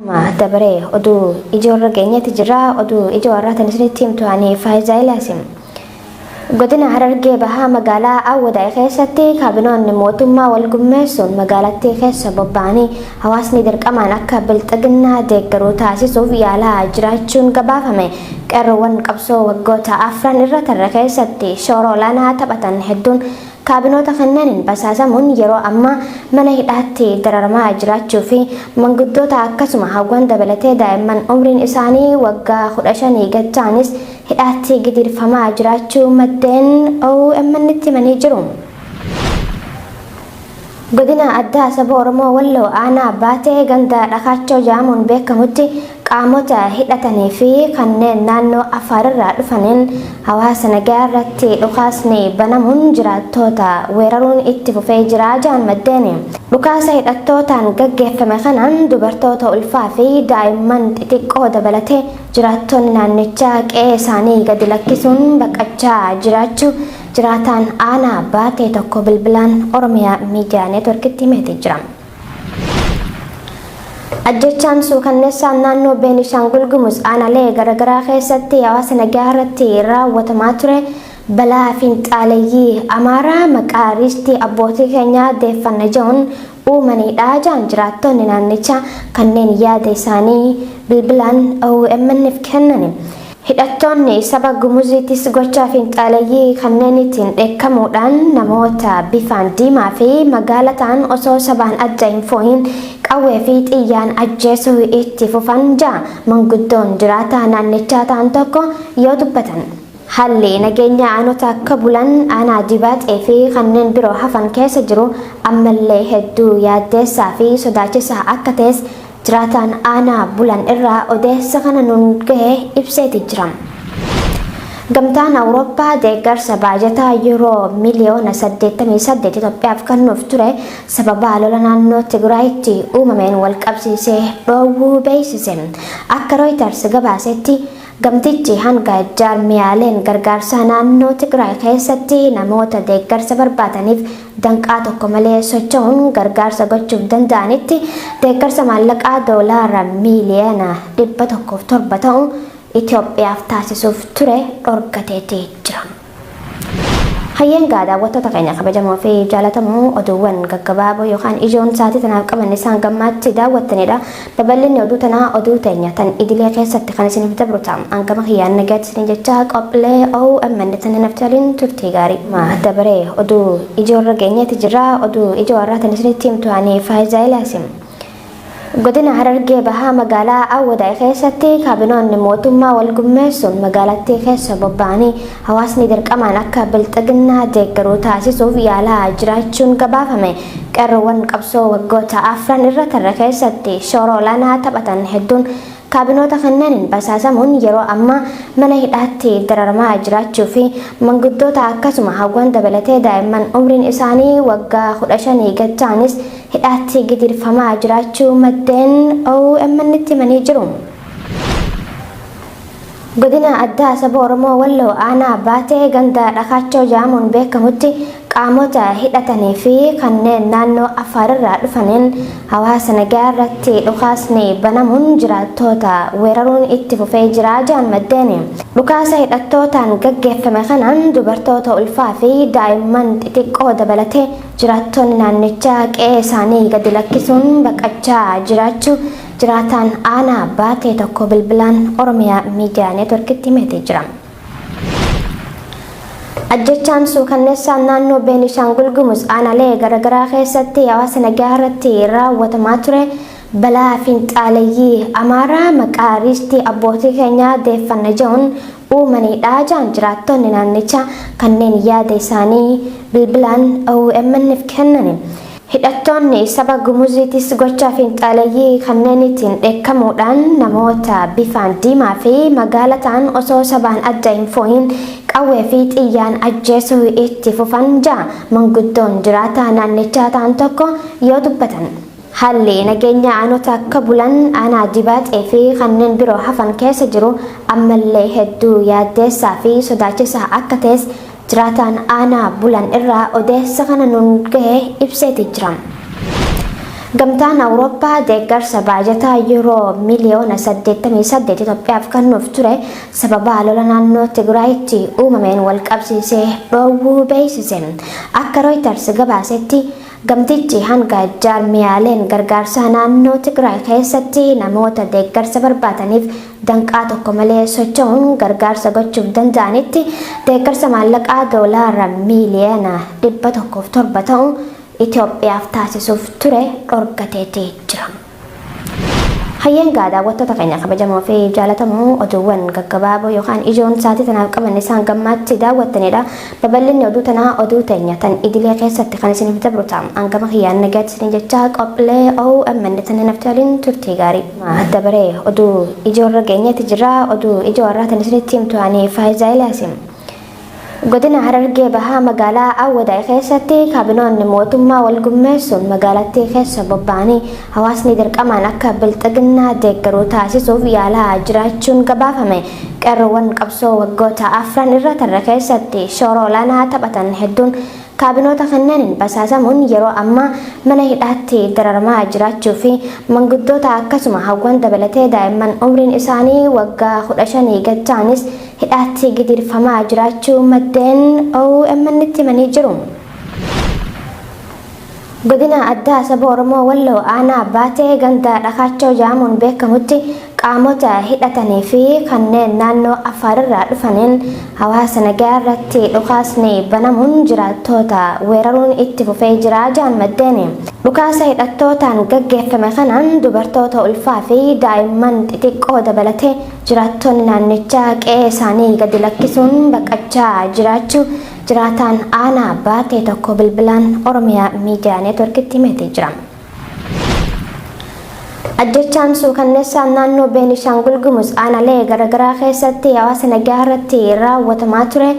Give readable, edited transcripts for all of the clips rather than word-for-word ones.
Dabaree oduu ijoorra geenyeeti jira. Oduu ijoo har'aa tan isinitti himtu ani Faayizaa Ilaasim. Godina Harargee Bahaa magaalaa Awwadaay keessatti kaabinoonni mootummaa wal gurmeessuun magaalattii keessa bobba'anii hawaasni dirqamaan akka bilxiginnaa deeggaruu taasisuuf yaalaa jiraachuun gabaafame. Qeerroowwan qabsoo waggoota afran irra tarre keessatti shoora olaanaa taphatan hedduun kaabinoota kanneeniin basaasamuun yeroo ammaa mana hidhaatti dararamaa jiraachuu fi manguddoota akkasuma hawwan dabalatee daa'imman umriin isaanii waggaa 15 gad ta'anis hidhaatti gidirfamaa jiraachuu maddeen OMN tti himanii jiru. Godina Addaa Saba Oromoo Walloo Aanaa Baatee ganda Dhakaachoo jedhamuun beekamutti qaamota hidhatanii fi kanneen naannoo Afaarirraa dhufaniin hawaasa nagaa irratti dhukaasni banamuun jiraattoota weeraruun itti fufee jira jedhan maddeen. Dhukaasa hidhattootaan gaggeeffame kanaan dubartoota ulfaa fi daa'imman xixiqqoo dabalatee jiraattonni naannichaa qe'ee isaanii gadi lakkisuun baqachaa jiraachuu jiraataan aanaa Baatee tokko bilbilaan Oromiyaa Miidiyaa Neetworkitti himeeti jira. Ajjechaan suukanneessaan naannoo Beenishaangul Gumuz aanaalee garaagaraa keessatti hawaasa nagaa irratti raawwatamaa ture balaa finxaaleyyii Amaaraa maqaa riistii abbootii keenyaa deeffanna jedhuun uumaniidha jedhan jiraattonni naannichaa kanneen yaada isaanii bilbilaan OMN'f kennani. Hidhattoonni saba Gumuziitis gochaa finxaaleyyii kanneeniitiin dheekkamuudhaan namoota bifaan diimaa fi magaala ta'an osoo sabaan adda hin fooyin qawwee fi xiyyaan ajjeesuu itti fufan ja'a manguddoon jiraataa naannichaa ta'an tokko yoo dubbatan. Haalli nageenya aanota akka Bulan, aanaa Dibaaxee fi kanneen biroo hafan keessa jiru ammallee hedduu yaaddeessaa fi sodaachisaa akka ta'es jiraataan aanaa Bulan irraa odeessa kana nuun gahe ibseeti jira. Gamtaan Awurooppaa deeggarsa baajataa Yuuroo miiliyoona 88 Itoophiyaaf kennuuf ture sababa lola naannoo Tigraayitti uumameen walqabsiisee dhoowwuu beeksise. Akka Rooyitars gabaasetti Gamtichi hanga jaarmiyaaleen gargaarsaa naannoo Tigraay keessatti namoota deeggarsa barbaadaniif danqaa tokko malee socho'uun gargaarsa gochuuf danda'anitti deeggarsa maallaqaa doolaara miiliyoona 107 ta'u Itoophiyaaf taasisuuf ture dhorkateeti jira. Hayyeen gaa daawwattoota keenya kabajamoo fi jaalatamoo oduuwwan gaggabaaboo yookaan ijoon sa'aatii tanaaf qabanne isaan gammaatti daawwattanidha. Babal'inni oduu tanaa oduu teenya tan idilee keessatti kan isiniif dabru ta'a. Hangama kiyyaan nagaatti isin jechaa qophiilee OMN tan hin hafte turtii gaarii. Dabaree oduu ijoorra geenyeeti jirra. Oduu ijoo har'aa tan isinitti himtu ani Faayizaa Ilaasim. Godina Harargee Bahaa magaalaa Awwadaay keessatti kaabinoonni mootummaa wal gurmeessuun magaalattii keessa bobba'anii hawaasni dirqamaan akka bilxiginnaa deeggaruu taasisuuf yaalaa jiraachuun gabaafame. Qeerroowwan qabsoo waggoota afran irra tarre keessatti shoora olaanaa taphatan hedduun kaabinoota kanneeniin basaasamuun yeroo ammaa mana hidhaatti dararamaa jiraachuu fi manguddoota akkasuma hawwan dabalatee daa'imman umriin isaanii waggaa 15 gad ta'anis hidhaatti gidirfamaa jiraachuu maddeen OMN tti himanii jiru. Godina Addaa Saba Oromoo Walloo Aanaa Baatee ganda Dhakaachoo jedhamuun beekamutti qaamota hidhatanii fi kanneen naannoo Afaarirraa dhufaniin hawaasa nagaa irratti dhukaasni banamuun jiraattoota weeraruun itti fufee jira jedhan maddeen. Dhukaasa hidhattootaan gaggeeffame kanaan dubartoota ulfaa fi daa'imman xixiqqoo dabalatee jiraattonni naannichaa qe'ee isaanii gadi lakkisuun baqachaa jiraachuu jiraataan aanaa Baatee tokko bilbilaan Oromiyaa Miidiyaa Neetworkitti himeeti jira. Ajjechaan suukanneessaan naannoo Beenishaangul Gumuz aanaalee garaagaraa keessatti hawaasa nagaa irratti raawwatamaa ture balaa finxaaleyyii Amaaraa maqaa riistii abbootii keenyaa deeffanna jedhuun uumaniidha jedhan jiraattonni naannichaa kanneen yaada isaanii bilbilaan OMN'f kennani. Hidhattoonni saba Gumuziitis gochaa finxaaleyyii kanneeniitiin dheekkamuudhaan namoota bifaan diimaa fi magaala ta'an osoo sabaan adda hin fooyin qawwee fi xiyyaan ajjeesuu itti fufan ja'a manguddoon jiraataa naannichaa ta'an tokko yoo dubbatan. Haalli nageenya aanota akka Bulan, aanaa Dibaaxee fi kanneen biroo hafan keessa jiru ammallee hedduu yaaddeessaa fi sodaachisaa akka ta'es jiraataan aanaa Bulan irraa odeessa kana nuun gahe ibseeti jira. Gamtaan Awurooppaa deeggarsa baajataa Yuuroo miiliyoona 88 Itoophiyaaf kennuuf ture sababa lola naannoo Tigraayitti uumameen walqabsiisee dhoowwuu beeksise. Akka Rooyitars gabaasetti gamtichi hanga jaarmiyaaleen gargaarsaa naannoo Tigraay keessatti namoota deeggarsa barbaadaniif danqaa tokko malee socho'uun gargaarsa gochuuf danda'anitti deeggarsa maallaqaa doolaara miiliyoona 107 ta'u Itoophiyaaf taasisuuf ture dhorkateeti jira. Hayyeen gaa daawwattoota keenya kabajamoo fi jaalatamoo oduuwwan gaggabaaboo yookaan ijoon sa'aatii tanaaf qaban isaan gammaatti daawwattanidha. Babal'inni oduu tanaa oduu teenya tan idilee keessatti kan isiniif dabru ta'a. Hangama kiyyaan nagaatti isin jechaa qophiilee OMN tan nafti waliin turtii gaarii. Dabaree oduu ijoo irra geenyeeti jira. Oduu ijoo irraa tan isinitti himtu ani Faayizaa Ilaasim. Godina Harargee Bahaa magaalaa Awwadaay keessatti kaabinoonni mootummaa wal gurmeessuun magaalattii keessa bobba'anii hawaasni dirqamaan akka bilxiginnaa deeggaruu taasisuuf yaalaa jiraachuun gabaafame. Qeerroowwan qabsoo waggoota afran irra tarra keessatti shoora olaanaa taphatan hedduun kaabinoota kanneeniin basaasamuun yeroo ammaa mana hidhaatti dararamaa jiraachuu fi manguddoota akkasuma hawwan dabalatee daa'imman umriin isaanii waggaa 15 gad ta'anis hidhaatti gidirfamaa jiraachuu maddeen OMN tti himanii jiru. Godina addaa saba Oromoo Walloo aanaa Baatee ganda Dhakaachoo jedhamuun beekamutti qaamota hidhatanii fi kanneen naannoo Afaarirraa dhufaniin hawaasa nagaa irratti dhukaasni banamuun jiraattoota weeraruun itti fufee jira jedhan maddeeni. Dhukaasa hidhattootaan gaggeeffame kanaan dubartoota ulfaa fi daa'imman xixiqqoo dabalatee jiraattonni naannichaa qe'ee isaanii gadi lakkisuun baqachaa jiraachuu jiraataan aanaa Baatee tokko bilbilaan Oromiyaa Miidiyaa Neetworkitti himatee jira. Ajjechaan suukanneessaan naannoo Beenishaangul Gumuz aanaalee garaagaraa keessatti hawaasa nagaa irratti raawwatamaa ture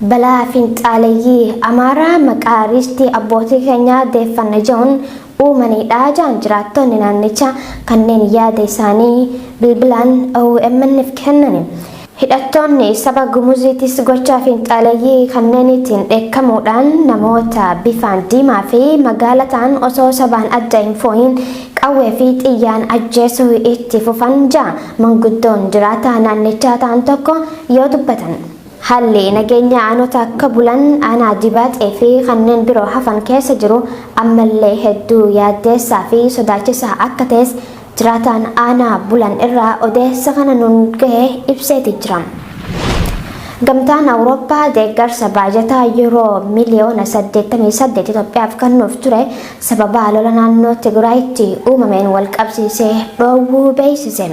balaa finxaaleeyyii Amaaraa maqaa riistii abbootii keenyaa deeffanna jedhuun uumanidha jedhan jiraattonni naannichaa kanneen yaada isaanii bilbilaan OMN'f kennan. Hidhattoonni saba Gumuziitis gochaa finxaaleeyyii kanneeniitiin dheekkamuudhaan namoota bifaan diimaa fi magaala ta'an osoo sabaan adda hin fooyin qawwee fi xiyyaan ajjeesuu itti fufan ja'a manguddoon jiraataa naannichaa ta'an tokko yoo dubbatan. Haalli nageenya aanota akka Bulan, aanaa Dibaaxee fi kanneen biroo hafan keessa jiru ammallee hedduu yaaddeessaa fi sodaachisaa akka ta'es jiraataan aanaa Bulan irraa odeessa kana nuun gahe ibseeti jira. Gamtaan Awurooppaa deeggarsa baajataa Yuuroo miiliyoona 88 Itoophiyaaf kennuuf ture sababa lola naannoo Tigraayitti uumameen wal qabsiisee dhoowwuu beeksise.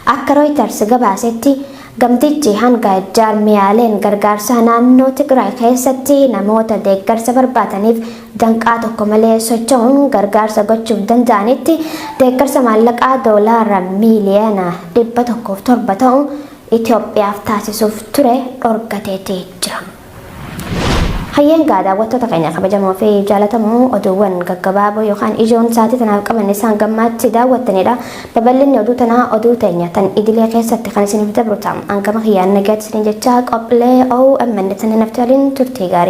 Akka Rooyiters gabaasetti gamtichi hanga jaarmiyaaleen gargaarsaa naannoo Tigraay keessatti namoota deeggarsa barbaadaniif danqaa tokko malee socho'uun gargaarsa gochuuf danda'anitti deeggarsa maallaqaa doolaara miiliyoona 107 ta'u Itoophiyaaf taasisuuf ture dhorkateeti jira. Hayyeen gaa daawwattoota keenya kabajamoo fi jaalatamoo oduuwwan gaggabaaboo yookaan ijoon sa'aatii tanaaf qaban isaan gammaatti daawwattanidha. Babal'inni oduu tanaa oduu teenya tan idilee keessatti kan isiniif dabru ta'a. Hangama kiyyaan nagaatti isin jechaa qophiilee OMN tan nafti waliin turtii gaarii.